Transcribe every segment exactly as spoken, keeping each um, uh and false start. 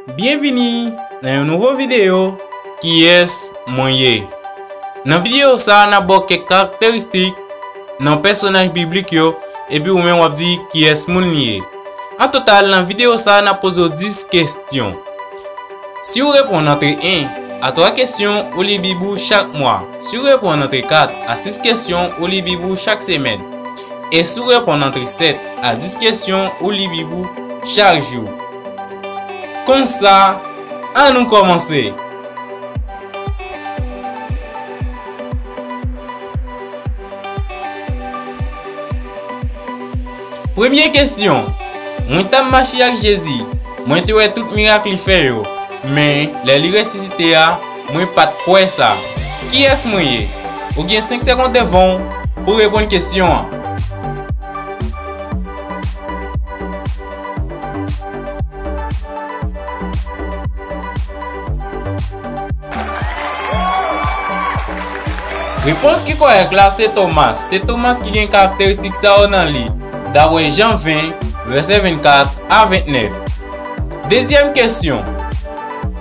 Byenvini nan yon nouvo videyo, Kiyès mwen ye? Nan videyo sa a, n ap ba w kèk karakteristik nan pèsonaj biblik yo, epi ou menm w ap di kiyès moun li ye. An total, nan videyo sa a, n ap poze w dis kesyon. Si w reponn antre en a twa kesyon, ou li Bib ou chak mwa. Si w reponn antre kat a sis kesyon, ou li Bib ou chak semèn. E si w reponn antre sèt a dis kesyon, ou li Bib ou chak jou. Konsa, ann nou kòmanse! Premye kesyon. Mwen t ap mache ak Jezi. Mwen te wè tout mirak li fè yo. Men, lè li resisite a, mwen pa t kwè sa. Kiyès mwen ye? Ou gen senk segond devan w pou w reponn kesyon an. Repons ki kòrèk la se Tomas. Se Tomas ki gen karakteristik sa yo nan li, dapre Jan ven, vèsè vennkat a vennèf. Dezyèm kesyon.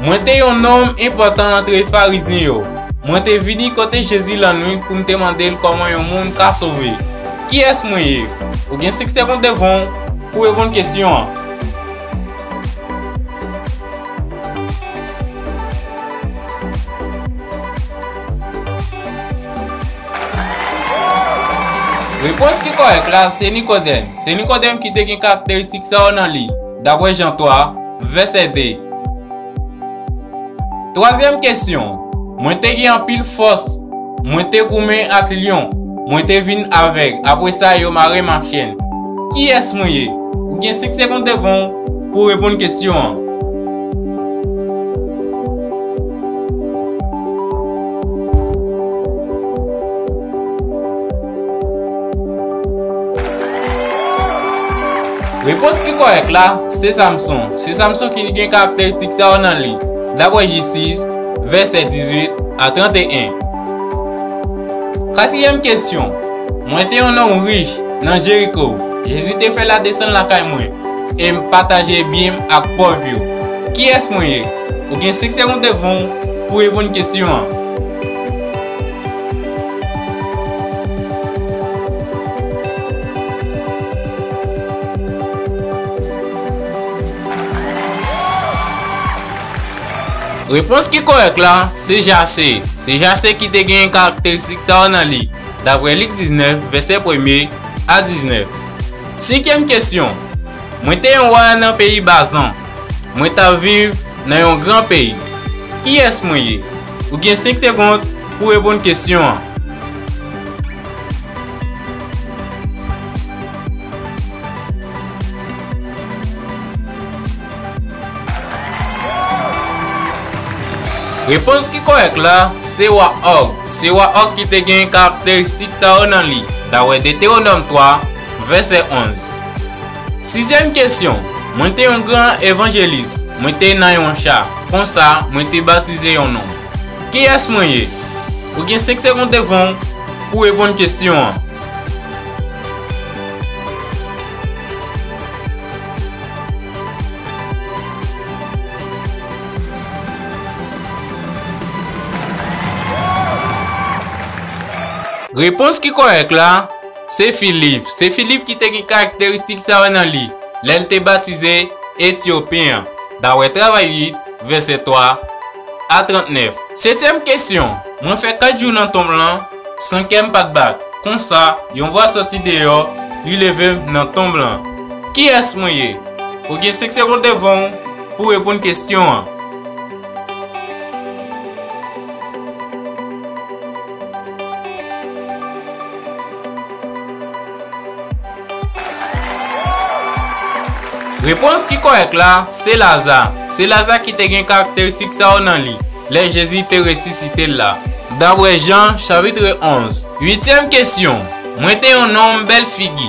Mwen te yon nonm enpòtan antre Farizyen yo. Mwen te vini kote Jezi lannwit pou m te mande l kòman yon moun ka sove. Kiyès mwen ye? Ou gen senk segond devan w pou w reponn kesyon an. Repons ki kòrèk la se Nikodèm. Se Nikodèm ki te gen karakteristik sa yo nan li, dapre Jan twa, vèsè de. Twazyèm kesyon. Mwen te gen anpil fòs. Mwen te goumen ak lyon. Mwen te vin avèg. Apre sa, yo mare m ak chèn. Kiyès mwen ye? Ou gen senk segond devan w pou w reponn kesyon an. Repons ki kòrèk la se Samson. Se Samson ki gen karakteristik sa yo nan li, dapre J sis, vèsè dizuit a trannteyen. Katriyèm kesyon. Mwen te yon nonm rich nan Jeriko. Jezi te fè ladesann lakay mwen e m pataje byen m ak pòv yo. Kiyès mwen ye? Ou gen senk segond devan w pou w reponn kesyon an. Repons ki kòrèk la se Jase. Se Jase ki te gen karakteristik sa yo nan li, dapre Lik diznèf, vèsè premye a diznèf. Senkyèm kesyon. Mwen te yon wa nan peyi Bazan. Mwen t ap viv nan yon gran peyi. Kiyès mwen ye? Ou gen senk segond pou w reponn kesyon an. Repons ki kòrèk la se wa Og. Se wa Og ki te gen karakteristik sa yo nan li, dapre Detewonòm twa, vèsè onz. Sizyèm kesyon. Mwen te yon gran evanjelis. Mwen te nan yon cha. Konsa, mwen te batize yon nonm. Kiyès mwen ye? Ou gen senk segond devan w pou w reponn kesyon an. Repons ki kòrèk la se Filip. Se Filip ki te gen karakteristik sa yo nan li lè l te batize Etyopen an, dapre Travay uit, vèsè twa a trannèf. Setyèm kesyon. Mwen fè kat jou nan tonm lan san kè m pa t bat. Konsa, yon vwa soti deyò, li leve m nan tonm lan. Kiyès mwen ye? Ou gen senk segond devan w pou w reponn kesyon an. Repons ki kòrèk la se Laza. Se Laza ki te gen karakteristik sa yo nan li lè Jezi te resisite l la, dapre Jan chapit onz. Uityèm kesyon. Mwen te yon nonm bèl figi,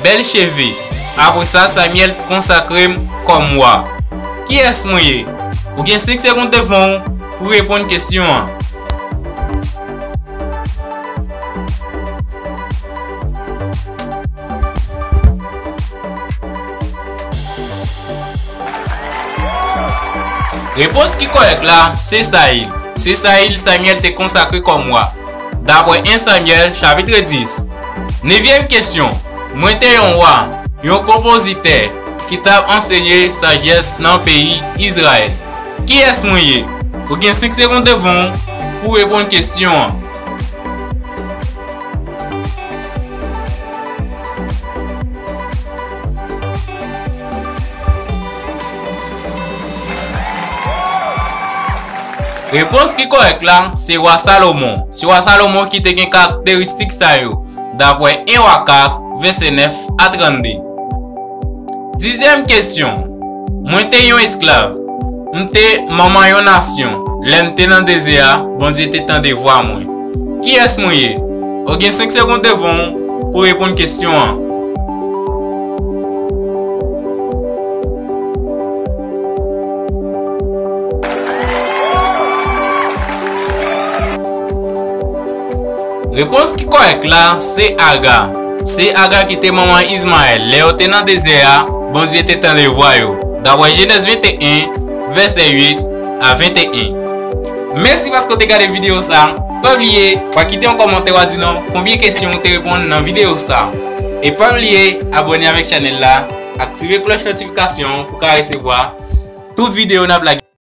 bèl cheve. Apre sa, Samyèl konsakre m kòm wa. Kiyès mwen ye? Ou gen senk segond devan w pou w reponn kesyon an. Repons ki kòrèk la, se Sayil. Se Sayil Samyèl te konsakre kòm wa. Dapre en Samyèl, chapit dis. Nevyèm kesyon. Mwen te yon wa, yon konpozitè, ki t ap ansenye sajès nan peyi Izrayèl. Kiyès mwen ye? Ou gen senk segonn devan w pou w reponn kesyon an. Repons ki kòrèk la, se wa Salomon. Se wa Salomon ki te gen karakteristik sa yo, dapre en Wa kat, vèsè nèf a trannde. Dizyèm kesyon. Mwen te yon esklav. M te manman yon nasyon. Lè m te nan dezè a, Bondye te tande vwa mwen. Kiyès mwen ye? Ou gen senk segonn devan w pou w reponn kesyon an. Repons ki kòrèk la, se Aga. Se Aga ki te manman Izmayèl. Lè yo te nan dezè a, Bondye te tande vwa yo. Dapre Jenèz venteyen, vèsè uit a venteyen. Mèsi paske w te gade videyo sa. Pa bliye, w a kite yon kòmantè, w a di nou konbyen kesyon ou te reponn nan videyo sa. E pa bliye, abòne avèk chanèl la, aktive klòch notifikasyon pou w ka resevwa tout videyo n ap lage.